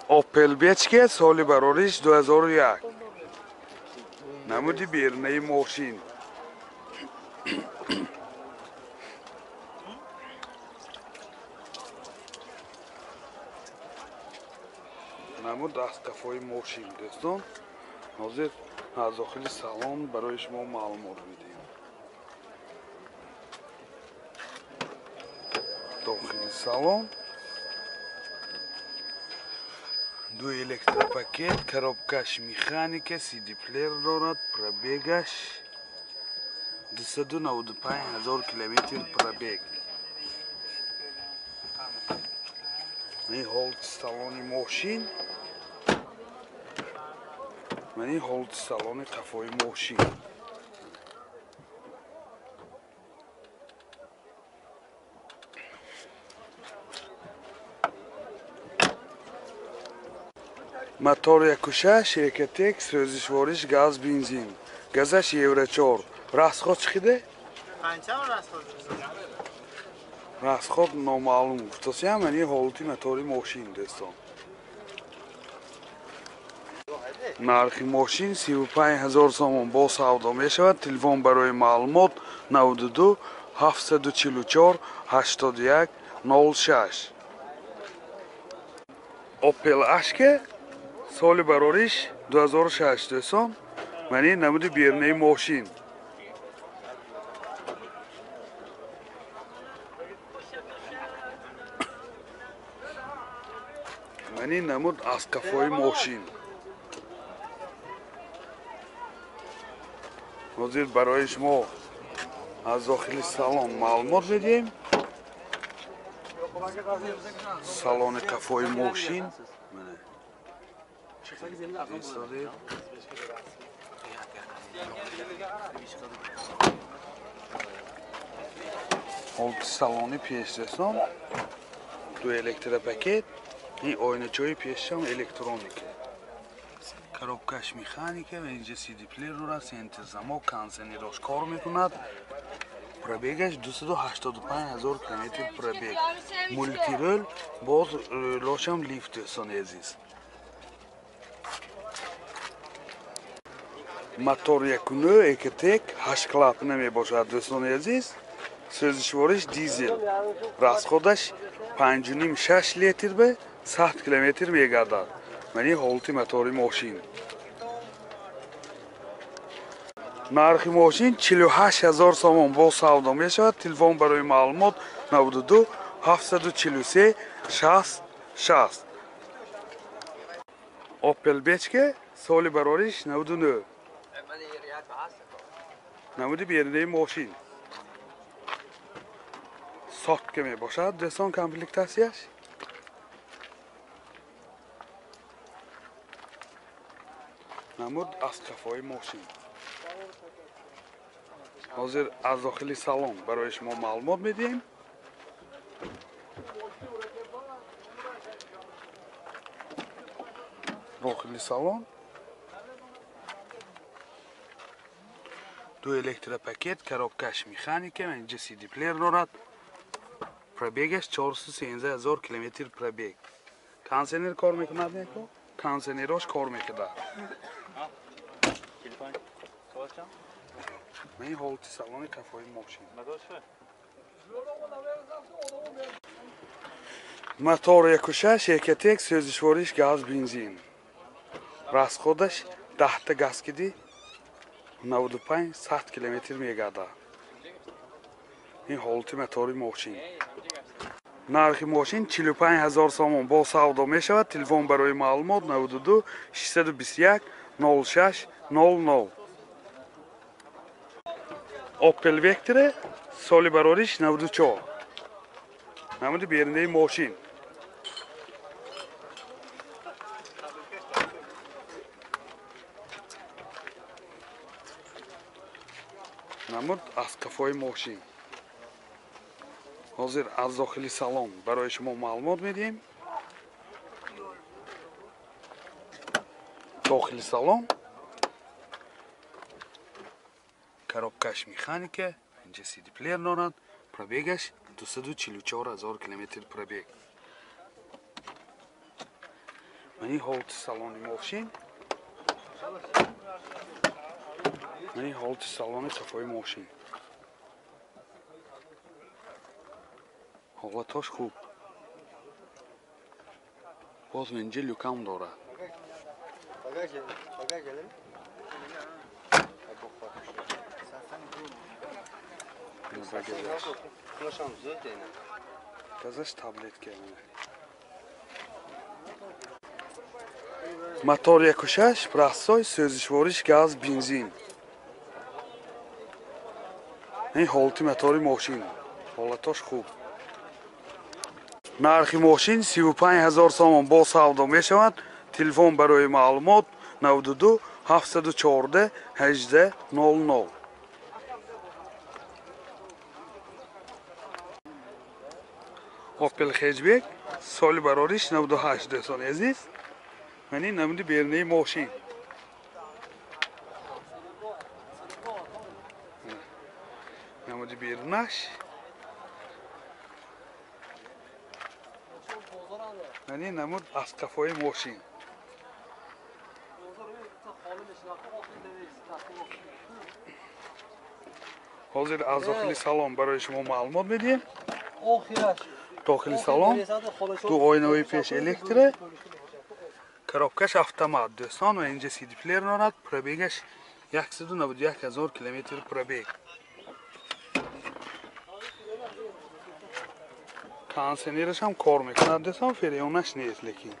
Opel Vectra соли барориш 2001. Намуди берунаи мошин. Намуд аз қафои мошин дӯстон. Ҳозир аз дохили салон барои шумо маълумот медиҳем. Дохили салон ду электропакет, коробкаш механика, CD-плеер дорад, пробегаш 295 000 километр пробег. Ин ҳолати салони мошин, ман ин ҳолати салони қафои мошин. Мотор 1.6 Ecotec, сӯзишвориш газ бензин. Газаш Евро 4. Расход чӣ хиде? Қанча расход? Расход номаълум гуфтосиям, ман ин ҳолати мотори мошин дӯстон. Нархи мошин 35 000 сомон бо савдо мешавад. Телефон барои маълумот 92 744 81 06. Opel Astra соли барориш 2006 дӯстон. Ман ин намуди берунаи мошин. Ман ин намуд аз қафои мошин. Ҳозир барои шумо аз дохили салон маълумот медиҳем. Салони қафои мошин. Ҳолати салони пеш дӯстон, ду электропакет, ин оиначаҳои пешам электроника. Коробкаш механика ва инҷа CD-плеер дорад, центр замок, кондиционерош кор мекунад. Пробегаш 285 000 километр пробег. Мультирол, боз рӯлошам лифт дӯстони азиз. Мотор 1.9 Ecotec 8 клапана мебошад дӯстони азиз. Сӯзишвориш дизел. Расходаш 5.5-6 литр ба 100 километр мегардад. Ман ин ҳолати мотори мошин. Нархи мошин 48 000 сомон бо савдо мешавад. Телефон барои маълумот 92 743 60 60. Opel Vectra соли барориш 99. Намуди берунаи мошин. Сотка мебошад дӯстон комплектатсияш. Намуд аз қафои мошин. Ҳозир аз дохили салон барои шумо маълумот медиҳем. Дохили салон ду электропакет, коробкаш механика, инҷа CD-плеер дорад. Пробегаш 413 000 километр пробег. Кондиционер кор мекунад неко? Кондиционерош кор мекунад. Ман ин ҳолати салони қафои мошин. Мотор 1.6 Ecotec, сӯзишвориш газ бензин. Расходаш 10 та газ киди 95-100 километр мегардад. Ин ҳолати мотори мошин. Нархи мошин 45 000 сомон бо савдо мешавад. Телефон барои маълумот 92 621 06 00. Opel Vectra соли барориш 94. Намуди берунаи мошин. Намуд аз қафои мошин. Ҳозир аз дохили салон барои шумо маълумот медиҳем. Дохили салон Коробкаш механика, инҷа CD плеер дорад. Пробегаш 244 ҳазор километр пробег. Мани ҳолати салони мошин. Мани ҳолати салони қафои мошин. Ҳолатош хуб. Боз инҷа люкам дорад. Газаш таблетка. Мотор 1.6, простой, сӯзишвориш газ, бензин. Ин ҳолати мотори мошин. Ҳолатош хуб. Нархи мошин 35 ҳазор сомон бо савдо мешавад. Телефон барои маълумот 92 714 18 00. Opel Hatchback соли барориш 98, дӯстони азиз. Мани намуди берунаи мошин. Намуди берунаш. Мани намуд аз қафои мошин. Ҳозир аз дохили салон барои шумо маълумот медиҳем. Дохили салон ду оинаҳои пеш электро, коробкаш автомат, дӯстон, ва инҷа CD плеер дорад. Пробегаш 191 ҳазор километр пробег. Кондиционераш ҳам кор мекунад, дӯстон, фреонаш нест, лекин.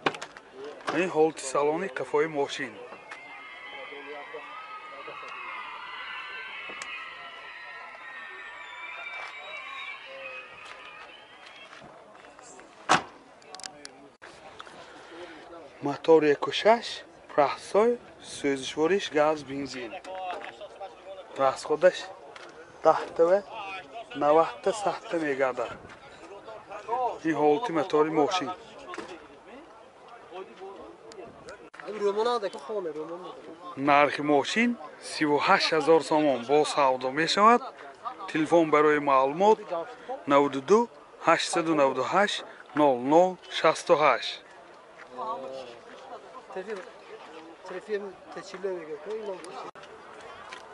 Ин ҳолати салони қафои мошин. Мотор 1.6, простой, сӯзишвориш газ, бензин. Расходаш 10 ва 90 сахта мегардад. Ин ҳолати мотори мошин. Нархи мошин 38 ҳазор сомон бо савдо мешавад. Телефон барои маълумот 92 898 00 68.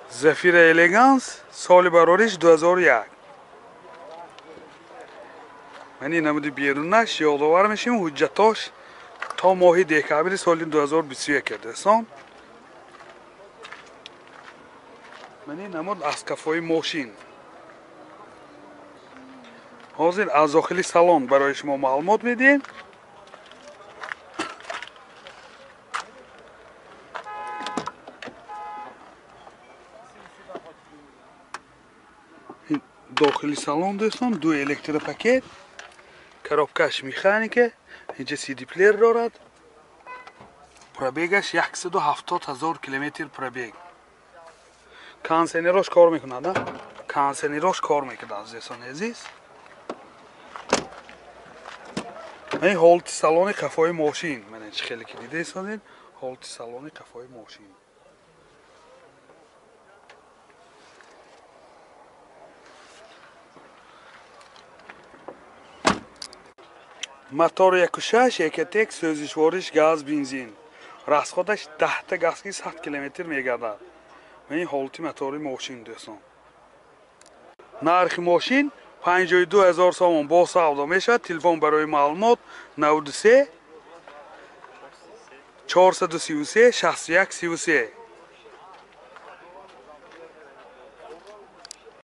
Зафира Элеганс соли барориш 2001. Мани намуди берунаш ёдовар мешем, ҳуҷҷатош то моҳи декабри соли 2021, дӯстон. Мани намуд аз қафои мошин. Ҳозир аз дохили салон барои шумо маълумот медиҳем. Дохили салон, дӯстон, ду электропакет, коробкаш механика, инҷа CD плеер дорад. Пробегаш 170 ҳазор километр пробег. Кондиционерош кор мекунад, кондиционерош кор мекунад, дӯстони азиз. Ин ҳолати салони қафои мошин. Мана чӣ хеле ки дидаед, ҳолати салони қафои мошин. Мотор 1.6, Экотек, сӯзишвориш газ, бензин. Расходаш 10 газки 100 километр мегардад. Ин ҳолати мотори мошин, дӯстон. Нархи мошин 52 ҳазор сомон бо савдо мешавад. Телефон барои маълумот 93 433 61 33.